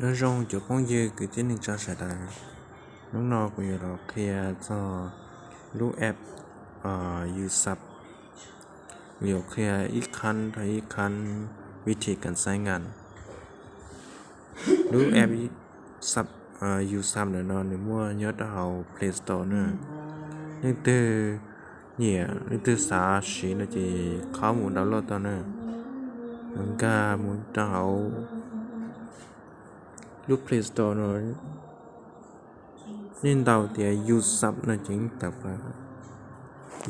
Nyob zoo cov phooj ywg kwv tij neej tsa sawv daws, hnub no kuv yuav los qhia txog lub app Yusap, kuv yuav qhia ib khab rau ib khab vib thim kas xaiv ngas. Lub app Yusap ntawm no nws muaj nyob rau hauv Play Store na. Leej twg nyiam leej twg xav siv no ces khob mus download tau na. Nkag mus rau hauv lub Play Store no, nej ntaus tias Yusap no ces tawm pla,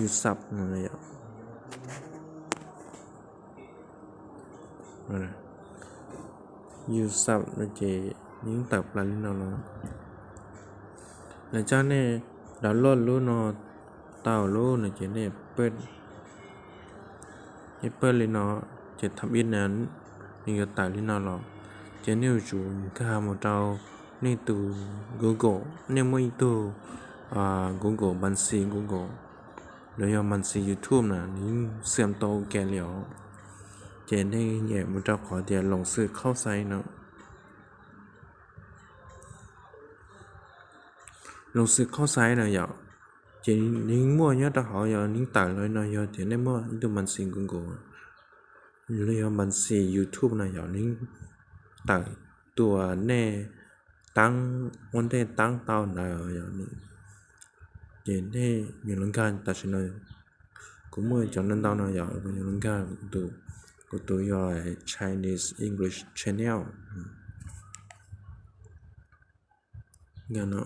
Yusap no, Yusap no ces yeej tawm pla li no los. Lawv coj nej download lub no tau lub no ces nej pab li no, ces tham ib na, nws yuav tawm li no los, ces nej yuav tsum nkag mus rau nej tus Google, nej muaj ib tug Google, Mas Xis Google, los yog Mas Xis YouTube na, nws yeej xiam tau ua ke li os. Ces nej nyem mus rau qhov tias Loos Xwm Khaub Xaiv no. Loos Xwm Khaub Xaiv na yom, ces nws muaj nyob rau hauv, yog nws tawm los no yog tias nej muaj ib tug Mas Xis Google, los yog Mas Xis YouTube no yog nws tawm tuaj nej taab ua ntej taab tau ntawd, ces nej yuav los nkag tam sim no. Kuv muaj cov ntau ntau no yog kuv yuav los nkag, kuv tus yog Chinese English Channel no.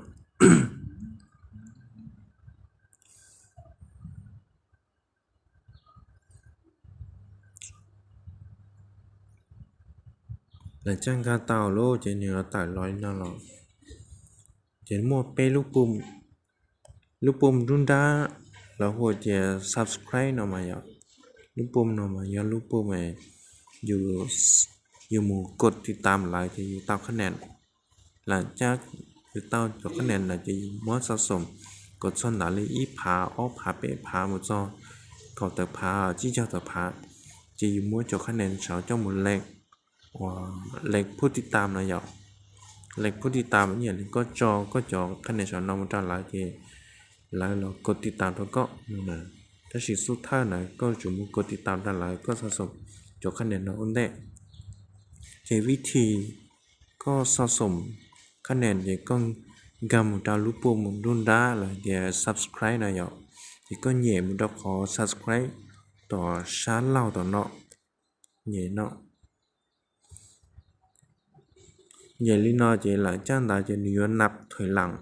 Lawv coj nkag tau lawm ces nws yuav tawm los li no los. Ces muaj peb lub pum nruab nrab, lawv hu tias subscribe no mas yog, lub pum no mas yog lub pum yus mus kod tiv tam lawv ces yus tau qhab nen. Lawv coj yus tau cov qhab nen lawm ces yus muab xa xoom kom txog ntawm li ib phav, ob phav, peb phav mus txog kaum tawm phav, tsib caug tawm phav, ces yus muab cov qhab nen saud coj mus lees, lees phub tiv tam no yom. Lees phub tiv tam ib yam li koj tso koj cov qhab nen saum no mus rau lawv ces lawv los kod tiv tam rau koj no. Tab sis xub thawj ntawd koj yuav tsum mus kod tiv tam rau lawv, koj xa xoom cov qhab nen no ua ntej. Ces vib thim koj xa xoom qhab nen ces koj nkag mus rau lub pum nruab nrab lawv tias subscribe no yom. Ces koj nyem mus rau qhov subscribe tom sab laug tom no, nyem no. Nyem li no ces lawv caj ntawd ces nws yuav nap thuav lam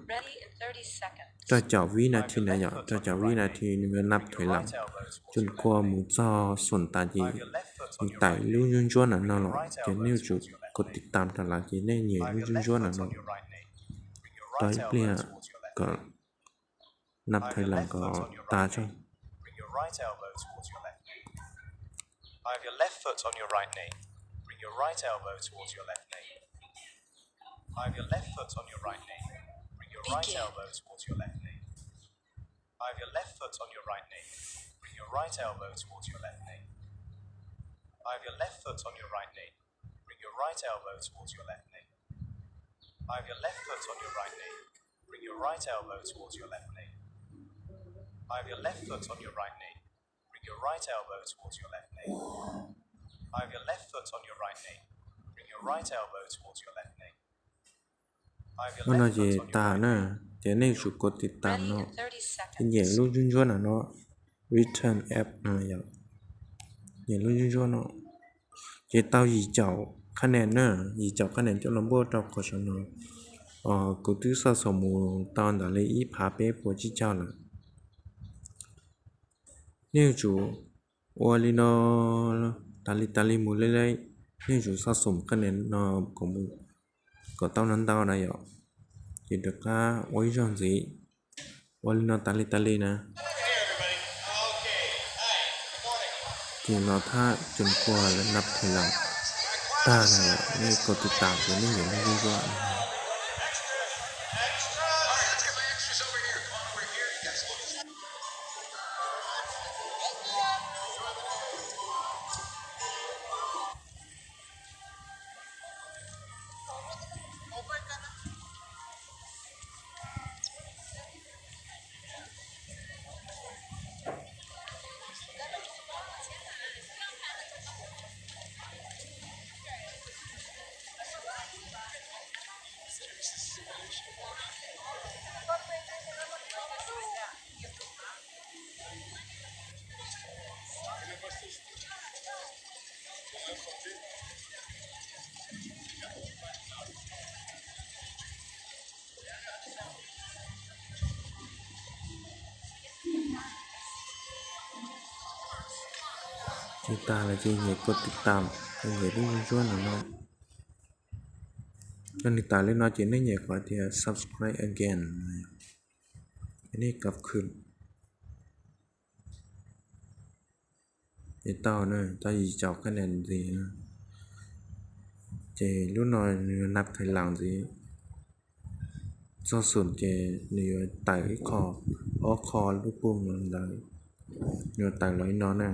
rau caum vib nas this na yom, rau caum vib nas this nws yuav nap thuav lam, tsuas kua mus txog xoom tas ces nws tawm lub ntsuab ntsuab na no los, ces nej yuav tsum kod tiv tam rau lawv ces nej nyem lub ntsuab ntsuab na no tau ib pliag kom nap thuav lam kom tas tso. Ua no ces tas na, ces nej yuav tsum kod tiv tam no, ces nyem lub ntsuab ntsuab na no, return app no yom, nyem lub ntsuab ntsuab no. Ces tau yim caum qhab nen na, yim caum qhab nen coj los npuaj rau qhov saum no. Kuv twb xa xoom mus tau ntawm li ib phav peb puas tsib caug lawm. Nej yuav tsum ua li no tas li tas li mus li li, nej yuav tsum xa xoom qhab nen no kom mus, kom tau ntau ntau na yom. Ces rov qab ua ib zaug ntxiv, ua li no tas li tas li na. Ces no thaj tsuas kua lawv nap thuav lam tag na, nej kod tiv tam ces nej nyem lub ntsuab ntsuab. Tag lawm ces nyem koj tiv tam, nyem lub ntsuab no no. Yog nws tawm li no ces nej nyem qhov tias subscribe again, nej kov khwm. Ces tau na, tau yim caum qhab nen ntxiv. Ces lub no nws yuav nab thaiv las ntxiv. Txog xum ces nws yuav tawm ib qho, ob qho lub pum no ntawd, yuav tawm los li no na.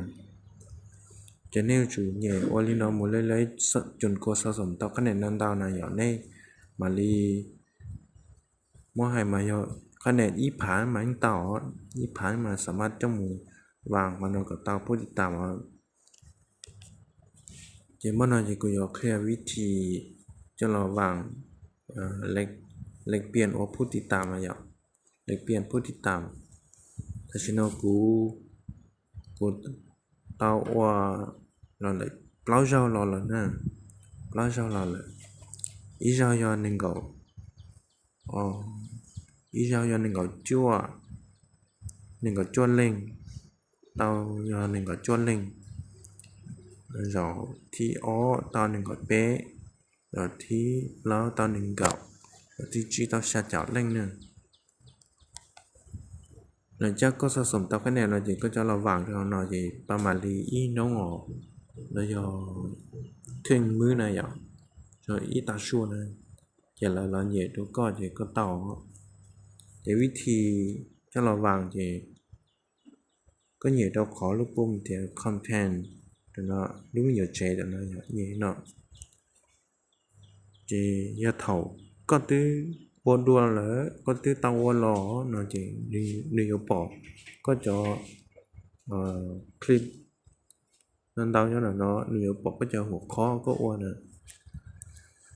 Ces nej yuav tsum nyem ua li no mus li li, cus kua xa xom tau qhab nen no ntau na yom, nej mam li muab hais mas yog qhab nen ib phav mas yeej tau, ib phav mas xam maj coj mus vam qhov no kom tau pub tiv tam os. Ces muaj no ces kuv yuav qhia vib thib coj los vam lej piam ua pub tiv tam yom, lej piam pub tiv tam. Tam sim no kuv, kuv tau ua los lawm plaub zaug los lawm na, plaub zaug los lawm. Ib zaug yog nees nkaum, ib zaug yog nees nkaum cuaj, nees nkaum cuaj leej, tau yog nees nkaum cuaj leej. Zaum thib ob tau nees nkaum peb, zaum thib plaub tau nees nkaum, zaum thib tsib tau xya caum leej na. Lawv coj koj xa xom tau qhab nen no ces koj coj los vam rau no ces tau mam li ib hnub os, los yog theej mwb na yom, yog ib tav su na, ces lawv los nyem rau koj ces koj tau. Ces vib thib coj los vam ces koj nyem rau qhov lub pum tias content, lub me nyuam tsev tam no, nyem no. Ces yog thaum koj twb ua dua lawm, koj twb tau ua los no ces nws yuav pom koj cov clip no ntau nyob ntawm no, nws yuav pom koj cov huam khob koj ua na.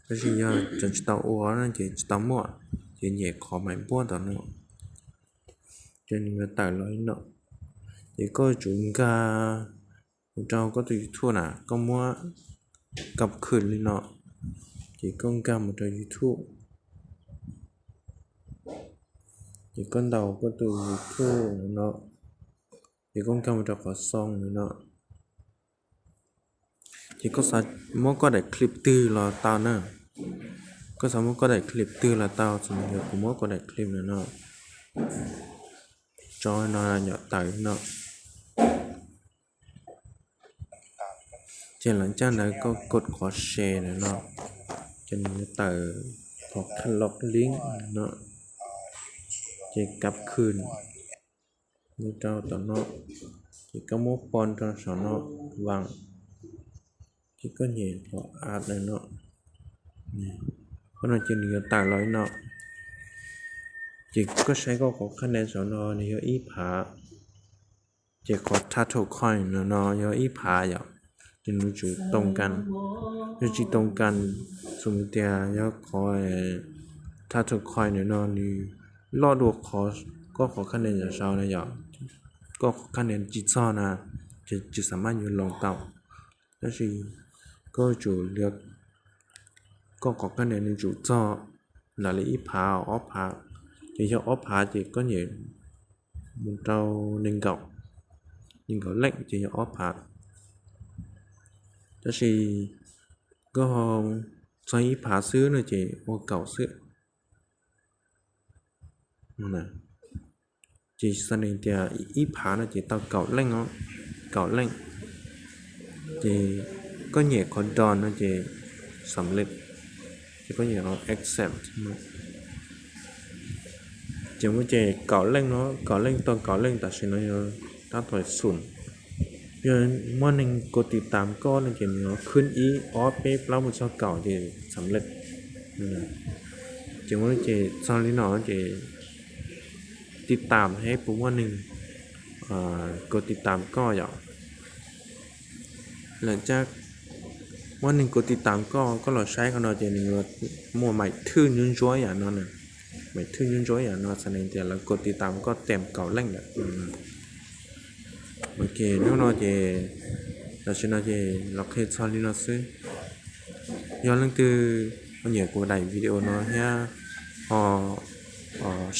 Tab sis yog cov tsis tau ua no ces tsis tau muaj, ces nyem qhov mais npuab tom no, ces nws yuav tawm los li no. Ces koj yuav tsum nkag mus rau koj tus YouTube na, koj muab kab khwm li no, ces koj nkag mus rau YouTube. Ces koj ntaus koj tus YouTube no, ces koj nkag mus rau qhov xoo no. Ces koj xav muab koj daim clip twg los tau na. Koj xav muab koj daim clip twg los tau, txom nyem kuv muab koj daim clip no no, tso no nyom tawm no. Ces lawv caj ntawd koj kod qhov share ntawm no, ces nws yuav tawm qhov kha loj lib no, ces kab khwm mus rau tom no, ces koj muab pon rau saum no, vam, ces koj nyem qhov add ntawm no, qhov no ces nws yuav tawm los li no. Ces koj saib koj qhov qhab nen saum no nws yog ib phav, ces qhov title coin no no yog ib phav yom, ces nws tsum too kas. Yog tsis too kas, xws li tias yog qhov title coin no no nws loj dua qhov, koj qhov qhab nen saum no yom, koj qhov qhab nen tsis txog na, ces tsis xam maj yuav loos tau. Tab sis koj tsum li, koj qhov qhab nen nws tsum txog ntawm li ib phav, ob phav, ces yog ob phav ces koj nyem mus rau nees nkaum, nees nkaum leej ces yog ob phav. Tab sis koj txog ib phav xwb no ces ua kaum xwb. Ces xav tias ib phav no ces tau kaum leej, kaum leej. Ces koj nyem qhov done no ces xam lej, ces koj nyem qhov accept. Ces muaj ces kaum leej no, kaum leej tau kaum leej tam sim no yog tab tom xum. Yog muaj neeg kod tiv tam koj no ces nws yuav khwb ib ob peb plaub mus txog kaum ces xam lej. Ces muaj ces txog li no ces tiv tam seb puas muaj neeg kod tiv tam koj yom. Lawm caj muaj neeg kod tiv tam koj, koj los saib qhov no ces nws yuav muaj maim thwj ntsuab ntsuab yam no na. Maim thwj ntsuab ntsuab yam no xav tias lawv kod tiv tam koj teem kaum leej lawm. Ok, hnub no ces, tam sim no ces los qhia txog li no xwb. Yog leej twg ho nyiam kuv daim video no thiab ho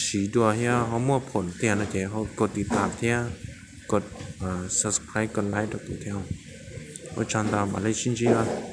siv dua thiab ho muaj phoom tiag no ces ho kod tiv tam thiab kod subscribe kod like rau kuv thiab. Ua tsaug ntau, mam li sib ntsib.